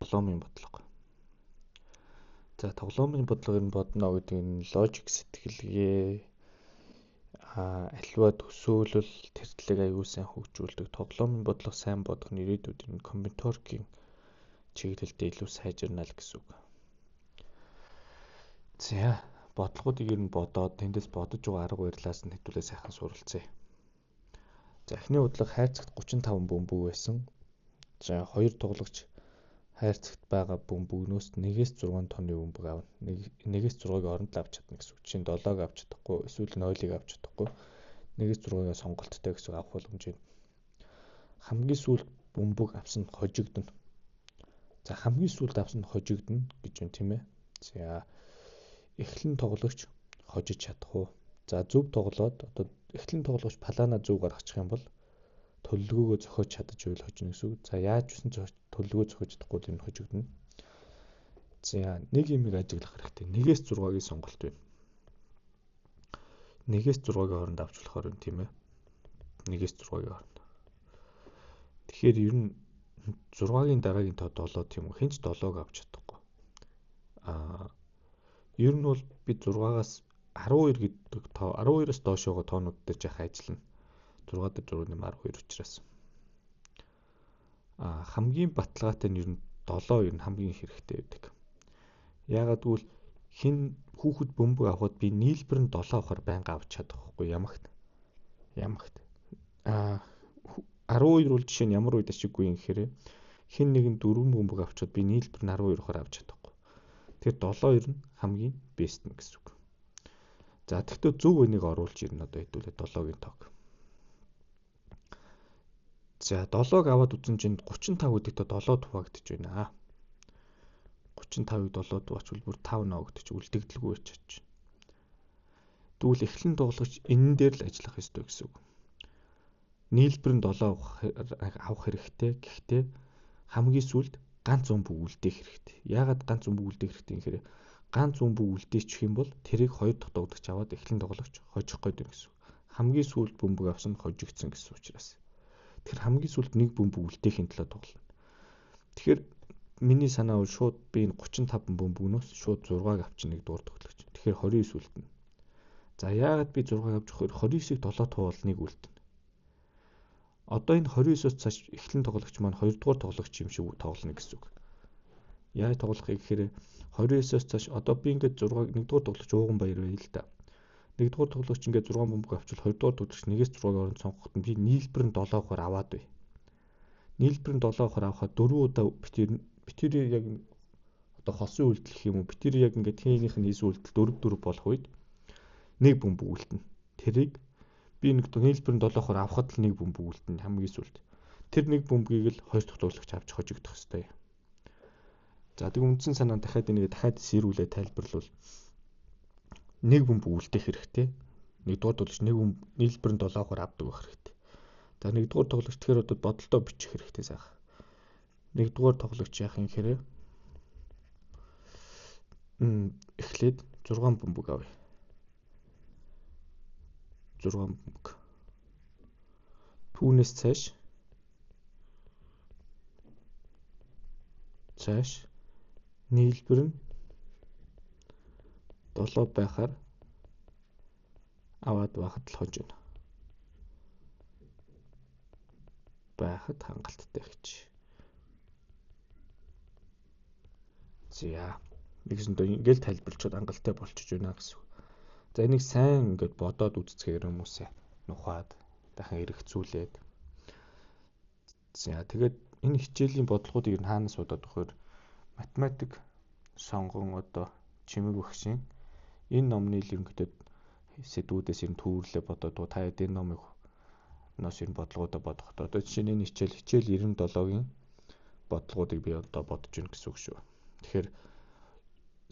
Тоглоомын бодлого. За, тоглоомын бодлого нь бодно гэдэг нь логик сэтгэлгээ, альва төсөөлөл тэртлэг аюул сайн хөгжүүлдэг. Тоглоомын бодлого сайн бодох нь ирээдүйд энэ комбинаторикийн чиглэлдээ илүү сайжирна л гэсэн үг. За, бодлогоодыг ер нь бодоод тэндээс бодож байгаа арга барилаас нь хэдүүлээ сайхан суралцъя. За, эхний бодлого: хайрцагт 35 бөмбөг байсан. За, хоёр тоглогч хайрцагт байгаа бөмбөгнөөс 1-ээс 6 тонны бөмбөг авна. 1-ээс 6-ыг оронд л авч чадна гэсэн үг. Жишээ нь 7-ыг авч чадахгүй, эсвэл 0-ыг авч чадахгүй. 1-ээс 6-ыг сонголттой гэсэн авах боломж байна. Хамгийн сүүлд бөмбөг авсан нь хожигдоно. За, хамгийн сүүлд авсан нь хожигдоно гэж байна, тийм ээ. За, эхлэн тоглогч хожиж чадах уу? За, зөв тоглоод одоо эхлэн тоглогч палана зөв гаргачих юм бол төлөлгөөгөө зохиож чадаж байвал хожино гэсэн үг. За, яаж ч үсэн төлөлгөө зохиож чадахгүй бол энэ хожигдоно. За, нэг юмыг ажиглах хэрэгтэй. 1-ээс 6-гийн сонголт байна. 1-ээс 6-гийн хооронд авч болохоор юм, тийм ээ. 1-ээс 6-гийн хооронд. Тэгэхээр ер нь 6-гийн дараагийн тоо 7, тийм үү? Хэн ч 7-г авч чадахгүй. Ер нь бол би 6-аас 12 гэдэг тоо, 12-оос доош байгаа тоонууд дээр жаахан ажиллана. 6 дээр 6 нэм 12 учраас. Хамгийн баталгаатай нь ер нь 7 ер нь хамгийн хэрэгтэй байдаг. Яагаад гэвэл хэн хүүхэд бөмбөг авахад би нийлбэр нь 7 авахар байнга авч чадах байхгүй ямагт. Ямагт. 12 бол жишээ нь ямар үед ашиггүй юм гэхээр хэн нэгэн 4 бөмбөг авчиад би нийлбэр нь 12 авахар авч чадахгүй. Тэгэхээр 7 ер нь хамгийн бест нь гэсэн үг. За, тэгэхдээ зөв үнийг оруулж ирнэ одоо хэдүүлээ 7-гийн тоог. За, 7-г аваад үзэн чинь 35 гэдэг тоо 7 хуваагдаж байна. 35-ыг 7 хуваачвал бүр 5 ноогдож үлдэгдэлгүй байж чадчих. Тэгвэл эхлэн тоглогч энэн дээр л ажиллах ёстой гэсэн үг. Нийлбэр нь 7 авах хэрэгтэй. Гэхдээ хамгийн сүүлд ганц өмбөг үлдээх хэрэгтэй. Яагаад ганц өмбөг үлдээх хэрэгтэй юм гэхээр ганц өмбөг үлдээчих юм бол тэрийг хоёр дахь тоглогч аваад эхлэн тоглогч хожих гээд байна гэсэн үг. Хамгийн сүүлд бөмбөг авсан хожигдсон гэсэн учраас. Тэгэхээр хамгийн сүүлд нэг бөмбөг үлдээхийн төлөө тоглоно. Тэгэхээр миний санаа бол шууд би энэ 35 бөмбөгнөөс шууд 6-г авчин нэг дугаар тоглогч. Тэгэхээр 29 үлдэнэ. За, яагаад би 6-г авч өгөхөөр 29-ыг 7 туувал нэг үлдэнэ. Одоо энэ 29-оос цааш эхлэн тоглогч маань 2 дугаар тоглогч юм шиг тоглоно гэсэн үг. Яаж тоглох вэ гэхээр 29-оос цааш одоо би ингээд 6-г 1 дугаар тоглогч ууган баяр байл л да. 1 дугаар тоглогч ингээд 6 бөмбөг авчвал 2 дугаар тоглогч 1-ээс 6-г оронд сонгоход нь би нийлбэр нь 7 авахар аваад бай. Нийлбэр нь 7 авахар авахад 4 удаа битэр яг одоо хосын үйлдэл гэх юм уу, битэр яг ингээд тээнийх нь хийсэн үйлдэл 4 4 болох үед нэг бөмбөг үлдэнэ. Тэрийг би нэг нийлбэр нь 7 авахар авахад л нэг бөмбөг үлдэнэ хамгийн сүүлд. Тэр нэг бөмбөгийг л хоёр дахь тоглогч авч хожигдох ёстой. За, тэг үндсэн санаа дахиад энийг дахиад сэрүүлээ тайлбарлавал нэг бөмбөг үлдээх хэрэгтэй. Нэгдүгээр тоглогч нэг нийлбэр нь 7 авахар авдаг байх хэрэгтэй. За, нэгдүгээр тоглогч тэгэхээр одоо бодолтой бичих хэрэгтэй сайхан. Нэгдүгээр тоглогч яах юм гэхээр эхлээд 6 бөмбөг авъя. 6 бөмбөг. Түүнээс цааш нийлбэр нь 7 байхаар аваад байхад л хожино. Байхад хангалттай гэж. За, нэгсэндээ ингээл тайлбарлчиход хангалттай болчихж байна гэсэн үг. За, энийг сайн ингээд бодоод үзцгээе хүмүүсээ нухаад дахин эргцүүлээд. За, тэгээд энэ хичээлийн бодлогоодыг ер нь хаанаас удаад өгөхөөр математик сонгон одоо чимэг багшийн энэ номны л ерөнхийдөө сэдвүүдээс ер нь төвөрлөө бодоод та хэд энэ номыг ноос ер нь бодлогоудаа бодохдоо одоо жишээ нь энэ хичээл 97-гийн бодлогоудыг би одоо бодож байна гэсэн үг шүү. Тэгэхээр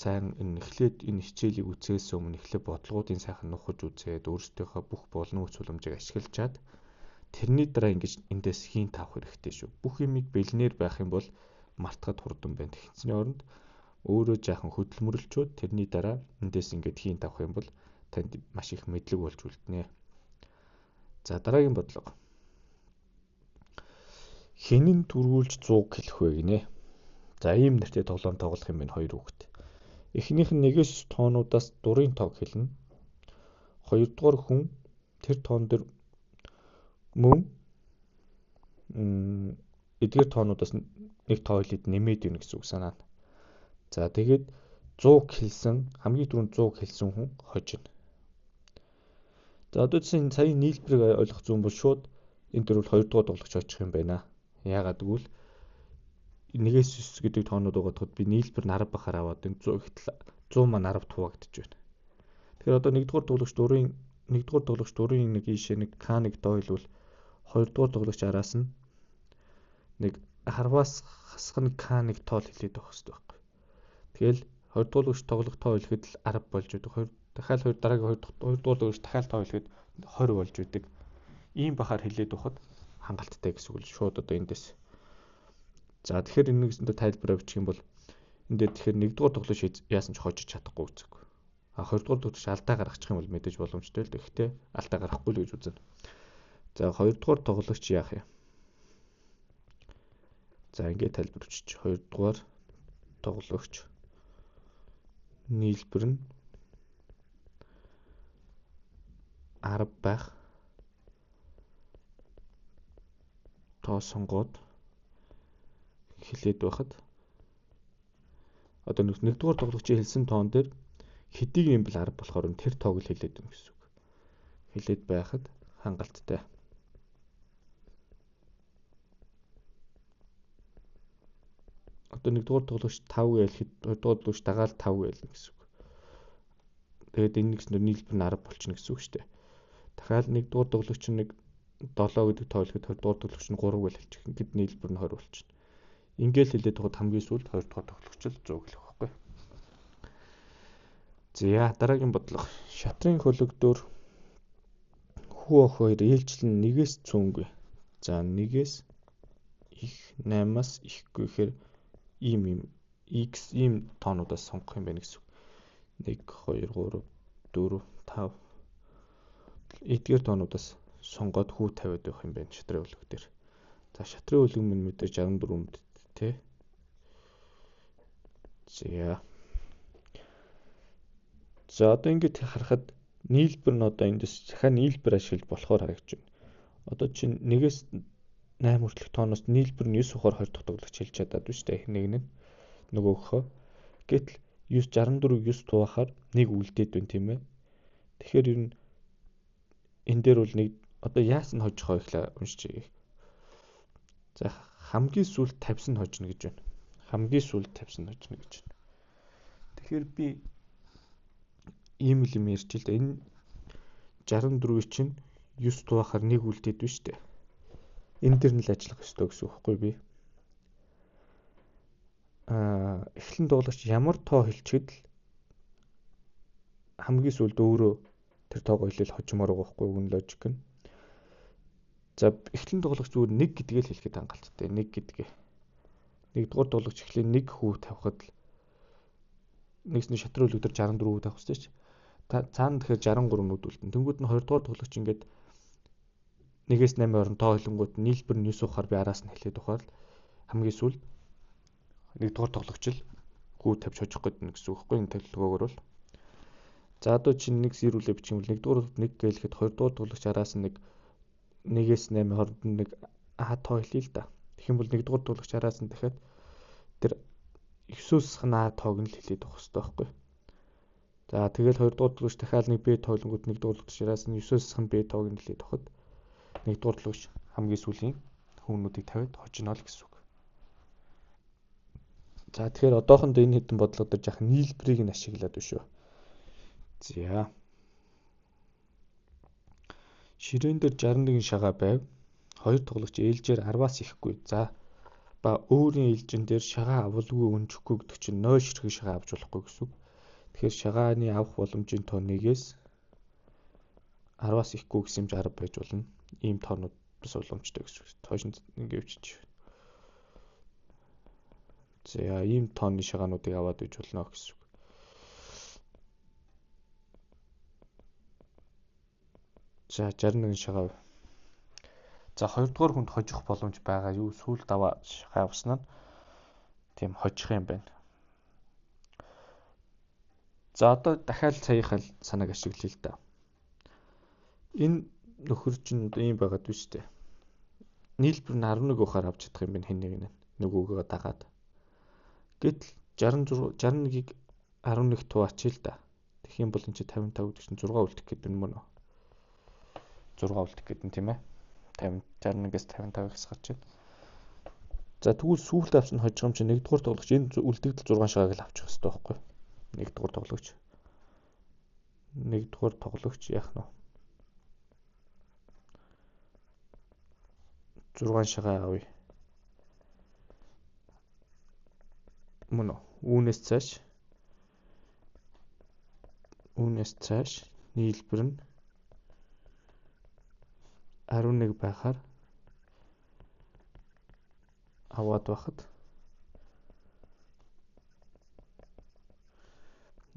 сайн энэ эхлээд энэ хичээлийг үзэхээс өмнө эхлээд бодлогоудын сайхан нухаж үзээд өөрсдийнхөө бүх болно үс хүлэмжийг ашиглаж чад тэрний дараа ингэж эндээс хийн тавах хэрэгтэй шүү. Бүх юмыг бэлнээр байх юм бол мартахад хурдан байна. Тэгсний оронд өөрөө жаахан хөдөлмөрлчөөд тэрний дараа эндээс ингээд хийн тавах юм бол танд маш их мэдлэг болж үлднэ. За, дараагийн бодлого. Хэн нь түргүүлж 100 хэлэх вэ гинэ? За ийм нэртэй тоглоом тоглох юм байна хоёр хүүхэд. Эхнийх нь 1-ээс 9 тоонуудаас дурын тоог хэлнэ. Хоёрдугаар хүн тэр тоон дээр мөн эдгээр тоонуудаас нэг тоо хэлээд нэмээд өгнө гэсэн үг санаа. За тэгээд 100 хэлсэн, хамгийн түрүүнд 100 хэлсэн хүн хожино. За одоо чинь сая нийлбэрийг ойлгох зүүн бол шууд энэ дөрвөл 2 дугаар тоглогч очих юм байна. Яагаад гэвэл 1-ээс 9 гэдэг тоонууд байгаад би нийлбэр нь 10 бахаар аваад энэ 100 гэтэл 100 маань 10 хуваагдаж байна. Тэгэхээр одоо 1-р тоглогч дурын 1-р тоглогч дурын нэг ийшээ нэг К1 доо хэлвэл 2-р тоглогч араас нь нэг 10-аас хасах нь К1 тоол хэлээд байх хэрэгтэй байхгүй. Тэгэл 2 дугаар тоглогч тоглох тоо хэлэхэд л 10 болж өгдөг. Дахиад хоёр дараагийн 2 дугаар тоглогч дахиад тоо хэлэхэд 20 болж өгдөг. Ийм бахаар хэлээд байхад хангалттай гэсэн үг л шууд одоо эндээс. За тэгэхээр энэ нэгсэндээ тайлбараа бичих юм бол энэ дээр тэгэхээр 1-р тоглогч яасан ч хожиж чадахгүй гэсэн үг. А 2-р тоглогч алдаа гаргачих юм бол мэдээж боломжтой л дээ. Гэхдээ алдаа гаргахгүй л гэж үзнэ. За 2-р тоглогч яах юм? За ингээд тайлбар бичиж 2-р тоглогч нийлбэр нь 10 байх тоо сонгоод хэлээд байхад одоо нэгдүгээр тоглогчийн хэлсэн тоон дээр хэдийг юм бэл 10 болохоор тэр тоог л хэлээд өгнө гэсэн үг. Хэлээд байхад хангалттай. Одоо нэгдүгээр тоглогч 5 гэлэхэд хоёрдугаар тоглогч дагаал 5 гэлнэ гэсэн үг. Тэгээд энэ нэгснээр нийлбэр нь 10 болчихно гэсэн үг шүү дээ. Дахиад нэгдүгээр тоглогч нэг 7 гэдэг тоо хэлэхэд хоёрдугаар тоглогч нь 3 гэл хэлчих. Ингээд нийлбэр нь 20 болчихно. Ингээл хэлээд байхад хамгийн сүүлд хоёрдугаар тоглогч л 100 гэлэх байхгүй. За дараагийн бодлого. Шатрын хөлөгдөөр хүү ох хоёр ээлжлэн 1-ээс цөөнгүй. За 1-ээс их 8-аас ихгүй гэхээр ийм ийм x ийм тоонуудаас сонгох юм байна гэсэн үг. 1 2 3 4 5 эдгээр тоонуудаас сонгоод хүү тавиад явах юм байна шатрын хөлөг дээр. За шатрын хөлөг минь мэдээж 64 мэд тий. За. За одоо ингэж харахад нийлбэр нь одоо эндээс дахиад нийлбэр ашиглаж болохоор харагдаж байна. Одоо чинь 1-ээс 8 хүртэлх тооноос нийлбэр нь 9 ухаар 2 дахь тоглогч хэлж чадаад байна шүү дээ. Нэг нь нөгөөхөө. Гэтэл 9 64-ыг 9 хуваахаар 1 үлдээд байна тийм ээ. Тэгэхээр ер нь энэ дээр бол нэг одоо яасан хожих вэ гэхлээр уншиж байгаа. За хамгийн сүүлд 50 нь хожино гэж байна. Хамгийн сүүлд 50 нь хожино гэж байна. Тэгэхээр би ийм л юм ярьж л да. Энэ 64-ийг чинь 9 хуваахаар 1 үлдээд байна шүү дээ. Энэ дэр нь л ажиллах ёстой гэсэн үг байхгүй би. Эхлэн тоглогч ямар тоо хэлчихэд л хамгийн сүүлд өөрөө тэр тоогоо хэлэл хожимоор байгаа байхгүй юу, логик нь. За эхлэн тоглогч зүгээр 1 гэдгээ л хэлэхэд хангалттай. 1 гэдгээ. Нэгдүгээр тоглогч эхлэн 1 хүү тавихад л нэгсний шатрын хөлөг дээр 64 хүү тавих хэрэгтэй ч. Цаана тэгэхээр 63 нүд үлдэн. Тэнгүүд нь хоёрдугаар тоглогч ингээд 1-ээс 8 орон тоо хэлэнгүүт нийлбэр нь 9 ухаар би араас нь хэлээд ухаар л хамгийн сүүлд нэгдүгээр тоглогч л хүү тавьж хожих гэдэг нь гэсэн үг байхгүй энэ төлөвлөгөөгөр бол. За одоо чинь нэг зэрүүлээ бичих юм бол нэгдүгээр 1 гэлэхэд хоёрдугаар тоглогч араас нь нэг 1-ээс 8 хооронд нэг А тоо хэлье л да. Тэгэх юм бол нэгдүгээр тоглогч араас нь дахиад тэр 9-өөс хана А тоог нь л хэлээд авах хэрэгтэй байхгүй. За тэгэл хоёрдугаар тоглогч дахиад нэг Б тоолонгууд нэгдүгээр тоглогч араас нь 9-өөс хана Б тоог нь хэлээд авахад нэгдүгээр тоглогч хамгийн сүүлийн хүмүүнүүдийг тавиад хожино л гэсэн үг. За тэгэхээр одоохондоо энэ хэдэн бодлого дээр жаахан нийлбэрийг нь ашиглаад байна шүү. За. Ширээн дээр 61 шагаа байв. Хоёр тоглогч ээлжээр 10-аас ихгүй. За ба өөрийн ээлжин дээр шагаа авалгүй өнжихгүй гэдэг чинь 0 ширхэг шагаа авч болохгүй гэсэн үг. Тэгэхээр шагааны авах боломжийн тоо 1-ээс 10-аас ихгүй гэсэн юм 10 байж болно. Ийм тоонууд бас боломжтой гэсэн үг. Тоош ингэ өвчиж. За ийм тооны шагаануудыг аваад иж болно гэсэн үг. За 61 шагаа. За хоёрдугаар хүнд хожих боломж байгаа юу? Сүүлд аваа шагаа авсан нь Тийм хожих юм байна. За одоо дахиад саяхаа санааг ашиглая л да. Энэ нөхөр чинь ийм байгаад биш үү? Нийлбэр нь 11 ухаар авч чадах юм байна хэн нэг нь нөгөөгөө дагаад. Гэтэл 66 61-ийг 11 туваачъя л да. Тэгэх юм бол энэ чинь 55 гэдэг чинь 6 үлдэх гэдэг нь мөн үү? 6 үлдэх гэдэг нь тийм ээ. 50 61-ээс 55-ыг хасгарч байна. За тэгвэл сүүлд авсан хожих юм чинь 1-р тоглогч энэ үлдэгдэл 6 шагааг л авчих хэрэгтэй байхгүй юу? 1-р тоглогч. 1-р тоглогч яах нь вэ? 6 шагаа авъя. Мөн үү? Үүнээс цааш нийлбэр нь 11 байхаар аваад байхад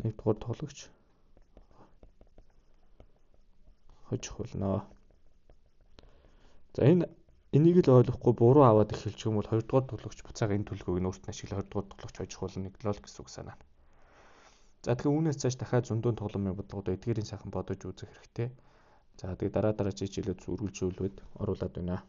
1-р тоглогч хожих болно. За энэ энийг л ойлгохгүй буруу аваад эхэлчих юм бол 2-р тоглогч буцаага энэ төлөвлөгөөг нь өөрт нь ашиглаа 2-р тоглогч хожих болно нэг л гэсэн үг санаа. За тэгэхээр үүнээс цааш дахиад зөндөө тоглоомын бодлогод эдгээрийн сайхан бодож үзэх хэрэгтэй. За тэгээ дараа дараа хичээлүүд үргэлжлүүлээд оруулаад байна.